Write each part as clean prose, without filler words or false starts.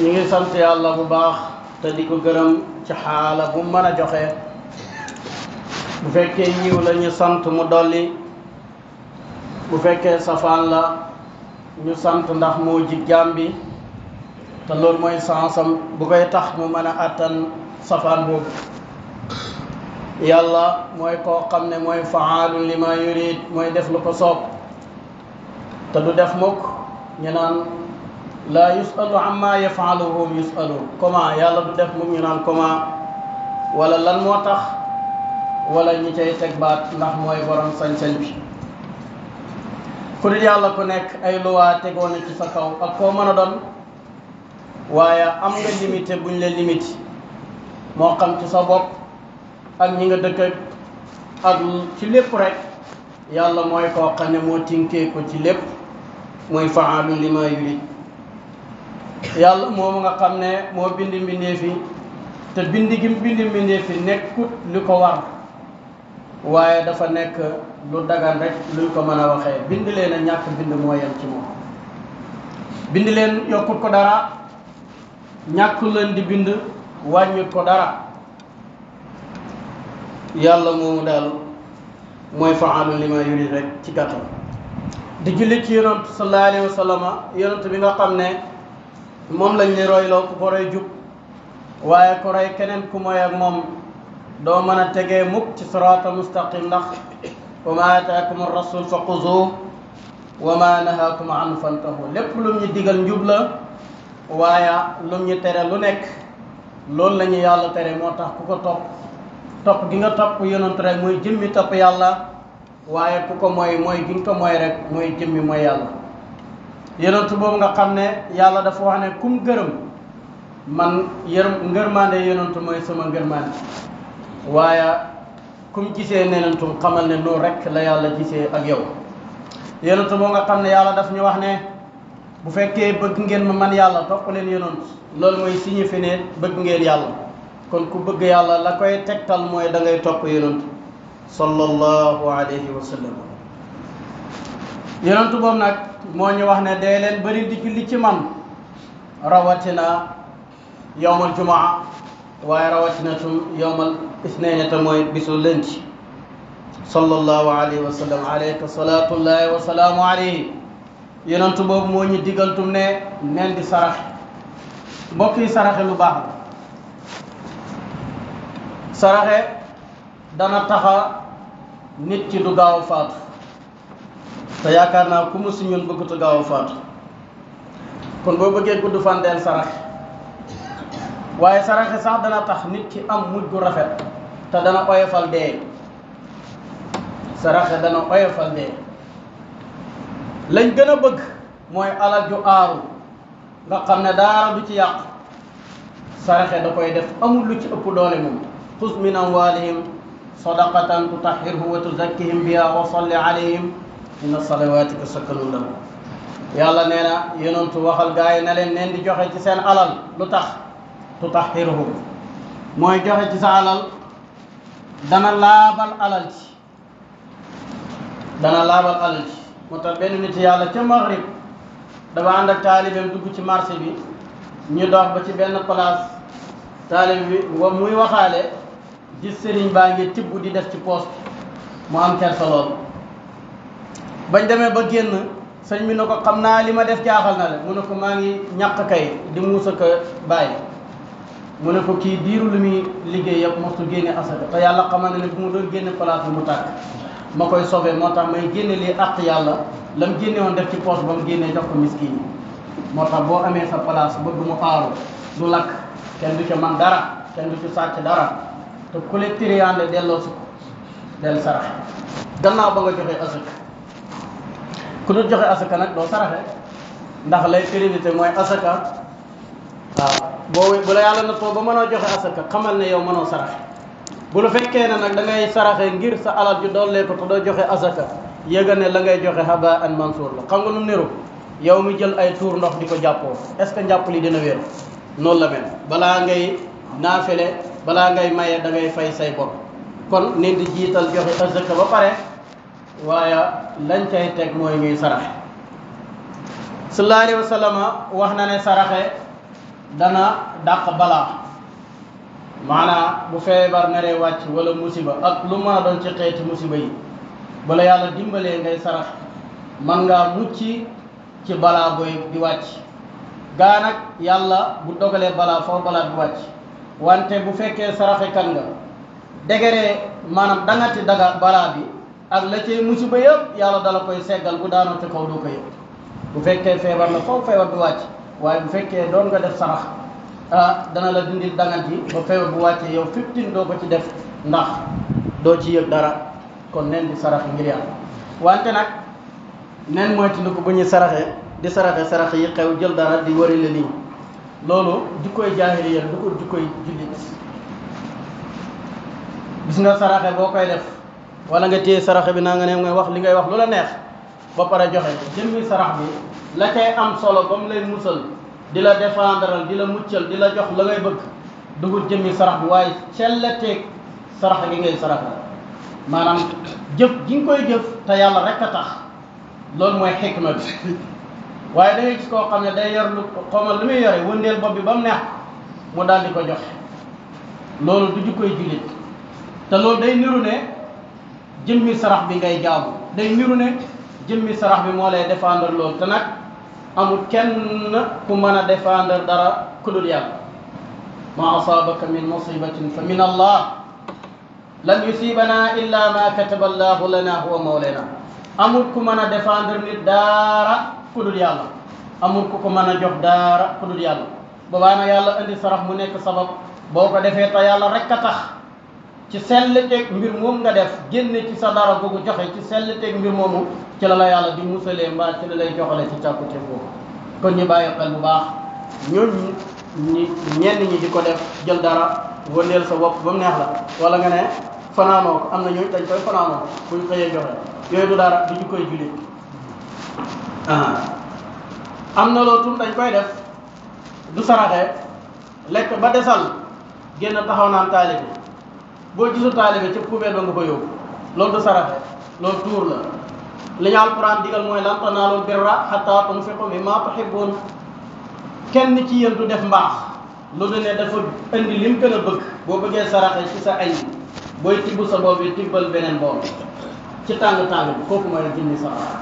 ñu ngi sant yàlla bu baax te di ko gërëm ci xaala bu mën a joxe bu fekkee yiw la ñu sant mu dolli bu fekkee safaan la ñu sant ndax moo jig jaam bi te loolu mooy sansam bu koy tax mu mën a attan safaan boobu. yàlla mooy koo xam ne mooy faalun li ma yurid mooy def lu ko soob te du def mukk ñu naan laa yusalu amma yafaluhu hum yusalu comment yàlla du def mukk ñu naan comment wala lan moo tax wala ñi cay teg baat ndax mooy borom sañ-sañ bi. ku dul yàlla ku nekk ay luwaa tegoon ci sa kaw ak koo mën a doon waaye am nga limité buñ la limité moo xam ci sa bopp ak ñi nga dëkk ak ci lépp rek yàlla mooy koo xam ne moo tinkee ko ci lépp mooy faalu li ma yurid. yàlla moomu nga xam ne moo bindi mbindeef yi te bindi gi bindi mbindeef yi nekkut li ko war waaye dafa nekk lu dagan rek luñ ko mën a waxee bind leen a ñàkk bind moo yem ci moom. bind leen yokkut ko dara ñàkk leen di bind wàññut ko dara. yàlla moomu daal mooy faalu li ma yurid rek ci gàttal. di julli ci yonent sallallahu alayhi wa sallam yonent bi nga xam ne moom lañ ne royloo ku ko roy jub waaye ko roy keneen ku mooy ak moom doo mën a tegee mukk ci sirata mustaqim ndax wa ma ataakum rasul fa xuzuuh wa ma nahaakum anhu fantahu lépp lum ñu digal njub la waaye lum ñu tere lu nekk loolu la ñu yàlla tere moo tax ku ko topp gi nga topp yonent rek mooy jëmmi topp yàlla waaye ku ko mooy gi nga ko mooy rek mooy jëmmi mooy yàlla. yonent boobu nga xam ne yàlla dafa wax ne kum gërëm man ngërmande yonent mooy sama ngërmande waaye kum gisee nenentum xamal ne loolu rek la yàlla gisee ak yow. yonent boobu nga xam ne yàlla daf ñu wax ne bu fekkee bëgg ngeen ma man yàlla topp leen yonent loolu mooy signifie ne bëgg ngeen yàlla kon ku bëgg yàlla la koy tegtal mooy da ngay topp yonent sallallahu alayhi wa sallam. yonent boobu nag moo ñu wax ne dee leen bëri di julli ci man rawatina yowmal jumaa waaye rawatina tum yowmal isnayni te mooy bisu lënd sallallahu alayhi wa sallam alayka salatullahi wa salaamu alayhi. yonent boobu moo ñu digal tum ne neen di saraxe. mbokk yi saraxe lu baax la. saraxe dana taxa nit ki du gaaw a faatu te yaakaar naa ku mu si ñun bëggutu gaaw a faatu kon boo bëggee gudd fan deel saraxe waaye saraxe sax dana tax nit ki am mujj gu rafet te dana oyofal dee. saraxe dana oyofal dee. lañ gën a bëgg mooy alal ju aaru nga xam ne daara du ci yàq saraxe da koy def amul lu ci ëpp doole moom. xuz min amwalihim sadaqatan tutahhirhum wa tuzakkihim biha wa salli alayhim inna salawatika sakanun lahum. yàlla nee na yonentu waxal gaa yi ne leen neen di joxe ci seen alal lu tax tutahhirhum mooy joxe ci sa alal dana laabal alal ci moo tax benn nit yàlla ca maghrib dafa ànd ak taalibeem dugg ci marché bi ñu dox ba ci benn place taalibe bi muy waxaale gis sëriñ baa ngi tibb di def ci poos mu am kersa lool. bañ demee ba génn sëñ bi ne ko xam naa li ma def jaaxal na la mu ne ko maa ngi ñàkk kay di muusa ko bàyyi mu ne ko kii diiru lu muy liggéey yëpp mosu génne asaka te yàlla xamal ne bu mu doon génne place bi mu tàkk ma koy sauvé moo tax may génne lii àq yàlla la mu génne woon def ci poos ba mu génnee jox ko miskin yi. moo tax boo amee sa place bëgg mu aaru du lakk kenn du ca man dara kenn du ci sàcc dara te ku le tiriyaande delloo si ko del saraxe gannaaw ba nga joxee asaka. ku dul joxe asaka nag doo saraxe ndax lay priorité mooy asaka. waaw bu la yàlla nattoo ba mënoo joxe asaka xamal ne yow mënoo saraxe. bu la fekkee ne nag da ngay saraxe ngir sa alal ju dollee ko te doo joxe asaka yëga ne la ngay joxe haba an mansour la. xam nga nu niru yow mi jël ay tuur ndox di ko jàppoo est-ce que njàpp li dina wér noonu la mel. balaa ngay naafele balaa ngay maye da ngay fay say bor kon nit di jiital joxe asaka ba pare waaye lañ cay teg mooy ñuy saraxe. sallallahu alayhi wa sallam wax na ne saraxe dana dàq balaa maanaam bu feebar naree wàcc wala musiba ak lu mën a doon ci xeeti musiba yi bala yàlla dimbalee ngay sarax man ngaa mucc ci balaa booy di wàcc gaa nag yàlla bu dogalee balaa foofu balaa di wàcc wante bu fekkee saraxekat nga degeree maanaam dangati daga balaa bi ak la cay musiba yëpp yàlla dala koy seggal bu daanoo ci kaw doo ko yëpp bu fekkee feebar la foofu feebar bi wàcc waaye bu fekkee doon nga def sarax dana la dindil dangat yi ba feebar bu wàccee yow 15 doo ko ci def ndax doo ci yëg dara kon nen di saraxe ngir yàlla wante nag nen mooy tindi ko bu ñuy saraxe di saraxe yi xew jël dara di wari la nii loolu jukkoy jaahiliya du ko jukkoy jullit gis nga saraxe boo koy def wala nga téye saraxe bi naa nga ne ngay wax li ngay wax lu la neex ba pare joxe jëmmi sarax bi la cay am solo ba mu lay musal di la défendral di la muccal di la jox la ngay bëgg dugul jëmmi sarax bi waaye cellateeg sarax gi ngay saraxe maanaam jëf gi nga koy jëf te yàlla rek a tax loolu mooy xikma bi waaye da ngay gis koo xam ne day yor lu xamal lu muy yore wëndeel bopp bi ba mu neex mu daal di ko joxe loolu du jukkoy jullit te loolu day niru ne jëmmi sarax bi ngay jaamu day niru ne jëmmi sarax bi moo lay défendre loolu te nag amul kenn ku mën a défendre dara ku dul yàlla ma asaabaka min musibatin fa min allah lan yusibana illa ma kataba allahu lana huwa mawlana amul ku mën a défendre nit daara ku dul yàlla amul ku ko mën a jox daara ku dul yàlla boobaa nag yàlla indi sarax mu nekk sabab boo ko defee te yàlla rek a tax ci sellteeg mbir moom nga def génne ci sa dara boobu joxe ci sellteeg mbir moomu ci la yàlla di musalee mbaa ci la lay joxale ci càkkute boobu kon ñu bàyyi xel bu baax ñooñu ñenn ñi di ko def jël dara wëndeel sa bopp ba mu neex la wala nga ne fanaanoo ko am na ñooñu dañ koy fanaanoo bu ñu xëyee joxe yooyu du dara du ñu koy jullit am na loolu dañ koy def du saraxe lekk ba desal génn taxaw naan taalibe boo gisul taalibe ca poubelle ba nga ko yóbbu loolu du saraxe loolu tuur la li ñu alquran digal mooy lan tanaalul birra hatta tunfiqu mimma tuhibbun kenn ci yéen du def mbaax lu du ne dafa indi lim gën a bëgg boo bëggee saraxe ci sa añ booy tibb sa bool bi tibbal beneen bool ci tàng-tàng bi kooku mooy jëmmi sarax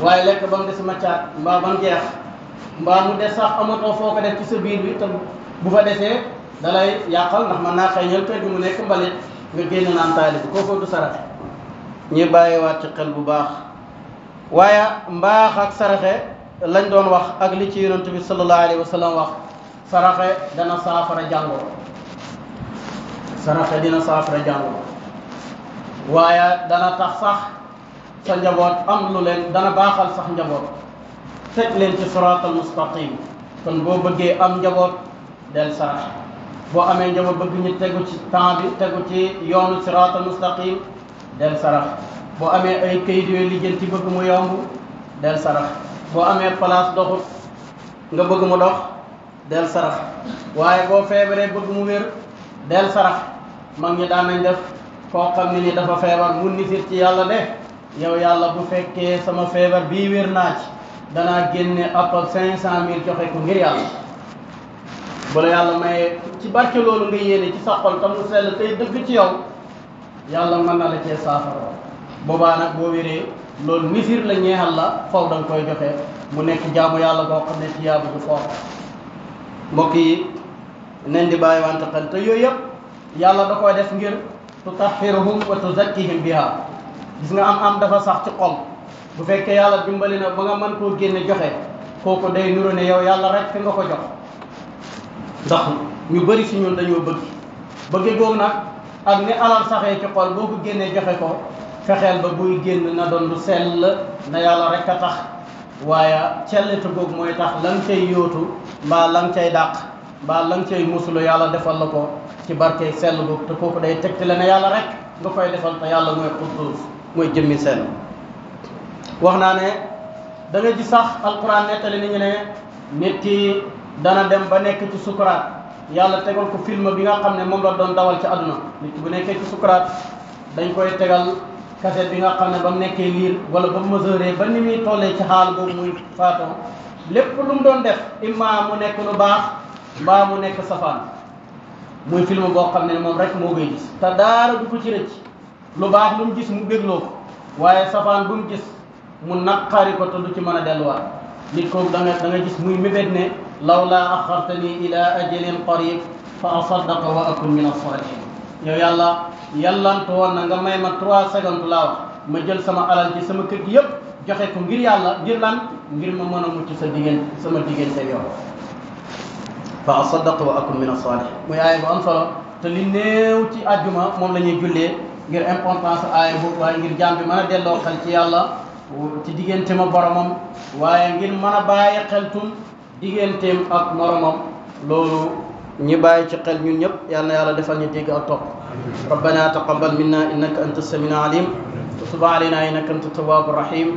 waaye lekk ba mu des maccaat mbaa ba mu jeex mbaa mu des sax amatoo foo ko def ci sa biir bi te bu fa desee dalay yàqal ndax mën naa xëyñal kër gi mu nekk mbalit nga génn naan taalibe kooku du saraxe ñuy bàyyiwaat ci xel bu baax waaye mbaax ak saraxe lañ doon wax ak li ci yonent bi sallallahu alayhi wa sallam wax saraxe dana saafara jàngoro saraxe dina saafara jàngoro waaye dana tax sax sa njaboot am lu leen dana baaxal sax njaboot teg leen ci siraatal mustaqim kon boo bëggee am njaboot del saraxe boo amee njaboot bëgg ñu tegu ci temps bi tegu ci yoonu siraatal mustaqim del sarax boo amee ay kayit yooyu lijjanti bëgg mu yomb del sarax boo amee place doxut nga bëgg mu dox del sarax waaye boo feebaree bëgg mu wér del sarax mag ñi daan nañ def koo xam ne ni dafa feebar mu nisir ci yàlla de yow yàlla bu fekkee sama feebar bii wér naa ci danaa génne appal 500 000 joxe ko ngir yàlla bu la yàlla maye ci barke loolu nga yéene ci sa xol tam mu sell tey dëgg ci yow yàlla mën na la cee saafara boobaa nag boo wéree loolu misir la ñeexal la faw da nga koy joxe mu nekk jaamu yàlla boo xam ne ci yaabu du foofu mbokk yi nen di bàyyi wante xel te yooyu yëpp yàlla da koy def ngir tutahhiruhum wa tuzakkihim biha gis nga am dafa sax ci xol bu fekkee yàlla dimbali na ba nga mën koo génne joxe kooku day nuru ne yow yàlla rek fi nga ko jox ndax ñu bëri si ñun dañoo bëgg googu nag ak ni alal saxee ci xol boo ko génnee joxe ko fexeel ba buy génn na doon lu sell na yàlla rek a tax waaye cellite googu mooy tax lan cay yóotu mbaa lan cay dàq mbaa lan cay musulu yàlla defal la ko ci barke sell googu te kooku day tegti la ne yàlla rek nga koy defal te yàlla mooy quddus mooy jëmmi sell wax naa ne da nga gis sax alquran nettali ni ñu ne nit ki dana dem ba nekk ci sukuraat yàlla tegal ko film bi nga xam ne moom la doon dawal ci àdduna nit ki bu nekkee ci sukuraat dañ koy tegal cassette bi nga xam ne ba mu nekkee liir wala ba mu mesuré ba ni muy tollee ci xaal boobu muy faatoo lépp lu mu doon def imma mu nekk lu baax mbaa mu nekk safaan muy film boo xam ne moom rek moo koy gis te daara du ko ci rëcc lu baax lu mu gis mu bégloo ko waaye safaan bu mu gis mu naqari ko te du ci mën a delluwaat nit kooku da nga gis muy mébét ne lawlaa axartani ila ajalin qarib fa asaddaqa wa akun min as-salihin yow yàlla yàllantu woon na nga may ma 3 secondes laa wax ma jël sama alal ci sama kër gi yëpp joxe ko ngir yàlla ngir lan ngir ma mën a mucc sa diggante sama diggante yow fa asaddaqa wa akun min as-salihin muy aaya bu am solo te li néew ci àjjuma moom la ñuy jullee ngir importance aaya boobu waaye ngir jaam bi mën a delloo xel ci yàlla ci diggante ma boromam waaye ngir mën a bàyyi xeltum digganteem ak moromam loolu ñi bàyyi ci xel ñun ñëpp yal na yàlla defal ñu dégg ak topp rabbana taqabbal minna innaka anta as-sami'ul alim wa tub alayna innaka anta at-tawwabur rahim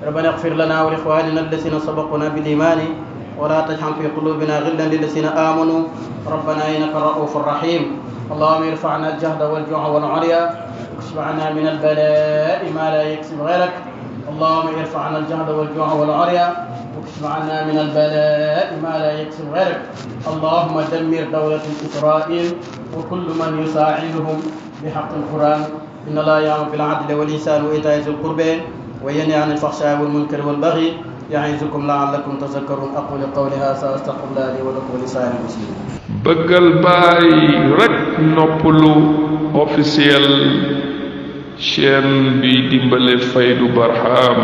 rabbana ighfir lana wa li ikhwanina alladhina sabaquna bil imani wa la taj'al fi qulubina ghillan lil ladzina amanu rabbana innaka ra'ufur rahim اللهم ارفعنا الجهد والجوع والعريا واكشف عنا من البلاء ما لا يكسب غيرك اللهم ارفعنا الجهد والجوع والعريا واكشف عنا من البلاء ما لا يكسب غيرك اللهم دمر دولة إسرائيل وكل من يساعدهم بحق القرآن إن الله يأمر بالعدل والإحسان وإيتاء ذي القربى وينهى عن الفحشاء والمنكر والبغي يعظكم لعلكم تذكرون أقول قولي هذا وأستغفر الله لي ولكم ولسائر المسلمين. bëggal baay rek noppalu officiel chaîne bi dimbale Faydu Barham